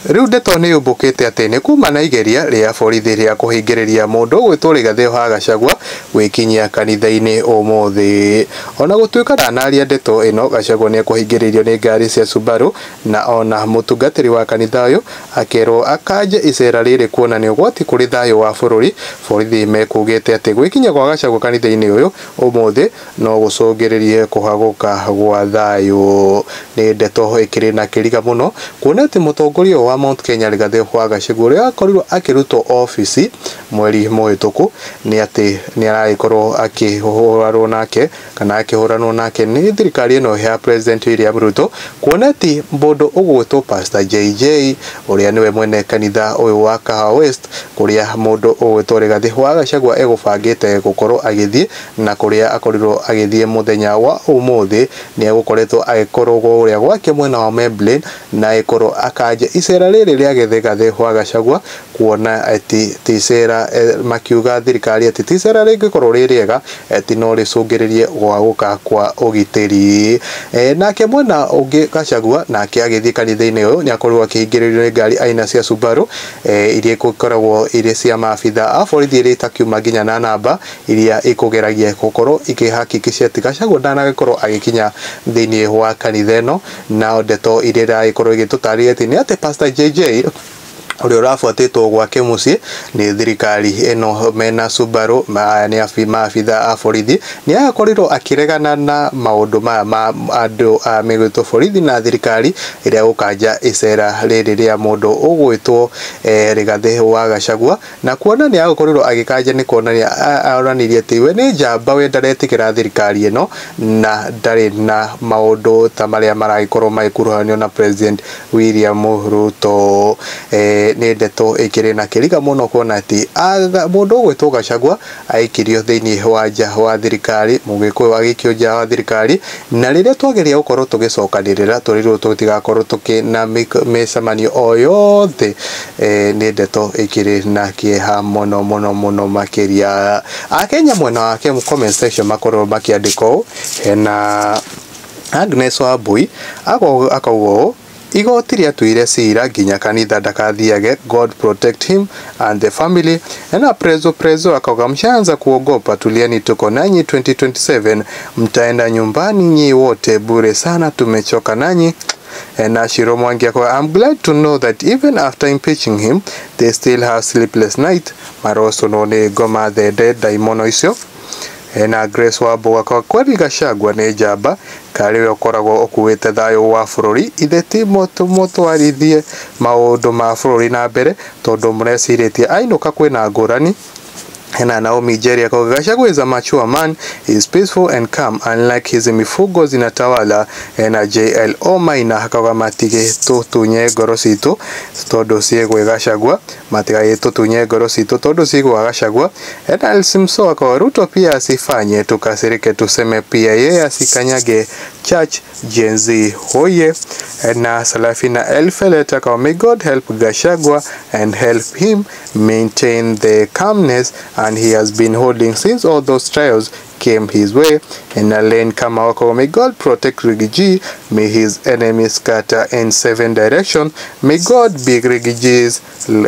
Rĩu ndeto nĩ yũmbũkĩte atĩ nĩ kuma na igeria rĩa borithi rĩa kũhingĩrĩria mũndũ ũgwĩtwo Rigathĩ wa Gachagua gwĩkinyia kanitha-inĩ ũmũthĩ. Ona gũtuĩka ndanaria ndeto ĩno, Gachagua nĩ ekũhingĩrĩrio nĩ ngari cia Subaru na ona mũtungatĩri wa kanitha ũyũ akerwo akanje icera rĩrĩ kuona nĩ ũgwati kũrĩ thayũ wa bũrũri. Borithi mekugĩte atĩ gwĩkinyia kwa Gachagua kanitha-inĩ ũyũ ũmũthĩ no gũcũngĩrĩrie kũhagũka gwa thayũ. Nĩ ndeto ĩkĩrĩ na kĩriga mũno kuona atĩ mũtongoria wa Mount Kenya Rigathĩ wa Gachagua ũrĩa wakorirwo akĩrutwo obici mweri mũhĩtũku nĩ atĩ nĩ aragĩkorwo akĩhũranwo nake kana akĩhũranwo nake nĩ thirikari ĩno ya President William Ruto, kuona atĩ mũndũ ũgwĩtwo Pastor JJ ũrĩa nĩwe mwene kanitha ũyũ wa Kahawa West, kũrĩa mũndũ ũgwĩtwo Rigathĩ wa Gachagua egũbangĩte gũkorwo agĩthiĩ na kũrĩa akorirwo agĩthiĩ mũthenya wa ũmũthĩ, nĩ egũkoretwo agĩkorwo kũrĩa gwake mwena wa Maybelline na agĩkorwo akanja icera rĩrĩ rĩa Rigathĩ wa Gachagua, kuona atĩ ti icera, makiuga thirikari atĩ ti icera rĩngĩkorwo rĩ rĩega, atĩ no rĩcũngĩrĩrie gwagũka kwa ũgitĩri. Nake mwena ũngĩ Gachagua nake agĩthiĩ kanitha-inĩ ũyũ nĩ akorirwo akĩhingĩrĩrio nĩ ngari aina cia Subaru, iria ikoragwo irĩ cia maabitha a borithi iria itakiuma nginya na namba iria ikũgeragia gũkorwo ikĩhakikisha atĩ Gachagua ndanagĩkorwo agĩkinya thĩinĩ wa kanitha ĩno. Na ndeto iria iragĩkorwo igĩtũtarĩria atĩ nĩ atĩ Pastor JJ ũrĩa ũrabuatĩtwo gwake mũciĩ nĩ thirikari ĩno mena Subaru nĩ maabitha a borithi, nĩ akorirwo akĩregana na maũndũ maya ma andũ a mĩgwĩtwo borithi na thirikari ĩrĩa gũkanja icera rĩrĩ rĩa mũndũ ũgwĩtwo Rigathĩ wa Gachagua, na kuona nĩ agũkorirwo agĩkanja nĩ kuonania onanirie atĩ we nĩ njamba, we ndaretigĩra thirikari ĩno na ndarĩ na maũndũ ta marĩa maragĩkorwo magĩkuruhanio na President William Ruto. Nĩ ndeto ĩkĩrĩ na kĩriga mũno kuona atĩ mũndũ ũgwĩtwo Gachagua aikirio thĩinĩ wa nja wa thirikari, mũgĩkũyũ agĩikio nja wa thirikari, na rĩrĩa twageria gũkorwo tũgĩcokanĩrĩra tũrĩrwo tũtigakorwo tũkĩ na mĩcemanio o yothe. Nĩ ndeto ĩkĩrĩ na kĩeha mũno mũno mũno makĩria. Akenya mwena wake comment section makorwo makĩandĩka ũũ, hena Agnes Wambui akauga ũũ: igoti rĩatuire cira nginya kanitha ndakathiage, God protect him and the family. Na Prezo Prezo akauga mshaanza kuogopa, tulieni, tuko nanyi 2027, mtaenda nyumbani nyi wote bure sana, tumechoka nanyi. Na Shiro Mwangi akauga I'm glad to know that even after impeaching him they still have sleepless night, maroso no nĩ ngoma thende ndaimono icio. Na Grace Wambo akauga kweli Gachagua nĩ njamba, karĩ we ũkoragwo ũkuĩte thayũ wa bũrũri, ithe ti mũtwarithie maũndũ ma bũrũri na mbere tondũ mũrecirĩtie ainũka kwĩna ngũrani. Na Naomi Jerry akauga Gachagua is a mature man, he is peaceful and calm unlike his mifugo zinatawala. Na JLO Maina akauga matige tũtunye ngoro citũ tondũ ciĩgwĩ Gachagua, matigagĩ tũtunye ngoro citũ tondũ ciĩgwa Gachagua. Na Elsimso akauga Ruto pia asifanye tukasirike, tuseme pia yeye asikanyage church, Gen Z hoye. Na Salafina Elfelet akauga may God help Gachagua and help him maintain the calmness and he has been holding since all those trials came his way. And Elaine Kamau, may God protect Riggy G, may his enemies scatter in seven direction, may God be Riggy G's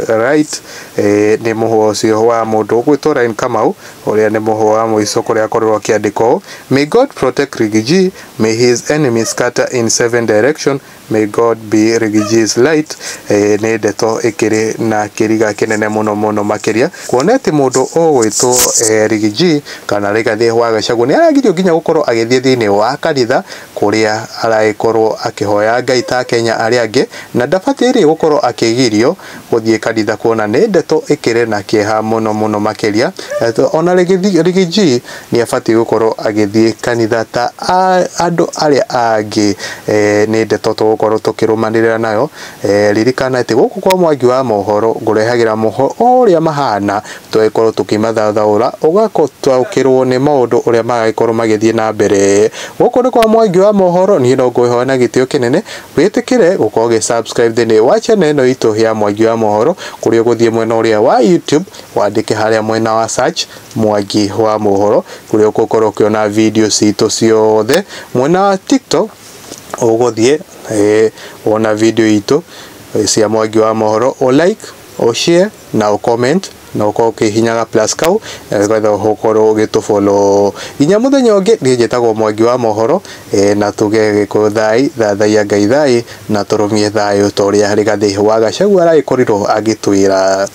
right. Nĩ mũhũa ũcio wa mũndũ ũgwĩtwo Elaine Kamau ũrĩa nĩ mũhũa wa mũico kũrĩa akorirwo akĩandĩka ũũ: may God protect Riggy G, may his enemies scatter in seven direction, may God be Riggy G's light. Nĩ ndeto ĩkĩrĩ na kĩriga kĩnene mũno mũno makĩria kuona atĩ mũndũ ũgwĩtwo Riggy G kana Rigathĩ wa Gachagua nĩ aragirio nginya gũkorwo agĩthiĩ thĩinĩ wa kanitha kũrĩa aragĩkorwo akĩhoya Ngai ta Kenya arĩa angĩ, na ndabatiĩ gũkorwo akĩgirio gũthiĩ kanitha kuona nĩ ndeto ĩkĩrĩ na kĩeha mũno mũno makĩria. Ona Riggy G nĩ abatiĩ gũkorwo agĩthiĩ kanitha ta andũ arĩa angĩ. Nĩ ndeto tũgũkorwo tũkĩrũmanĩrĩra nayo. Ririkana atĩ gũkũ kwa Mwangi wa Mohoro ngũrehagĩra mohoro o ũrĩa mahana, tũgĩkorwo tũkĩmathathaũra ũgataũkĩrwo nĩ maũndũ ũrĩa maragĩkorwo magĩthiĩ na mbere. Gũkũ nĩ kwa Mwangi wa Mohoro, niĩ no ngwĩhoya na gĩtĩo kĩnene wĩtĩkĩre gũkorwo ũgĩ subscribe thĩinĩ wa channel ĩno itũ ya Mwangi wa Mohoro, kũrĩa ũgũthiĩ mwena ũrĩa wa YouTube wandĩke harĩa mwena wa search Mwangi wa Mohoro, kũrĩa ũgũkorwo ũkĩona video citũ ciothe. Mwena wa TikTok ũgũthiĩ wona video itũ Cia Mwangi wa Mohoro, o like, o share na o comment, na ũkorwo ũkĩhihinyaga plus kau nĩgetha ũkorwo ũgĩtũfollow nginya mũthenya ũngĩ. Niĩ njĩtagwo Mwangi wa Mohoro, na tuge Gĩkũyũ thai thathaiya Ngai thai na tũrũmie thayũ ta ũrĩa Rigathĩ wa Gachagua aragĩkorirwo agĩtwĩra.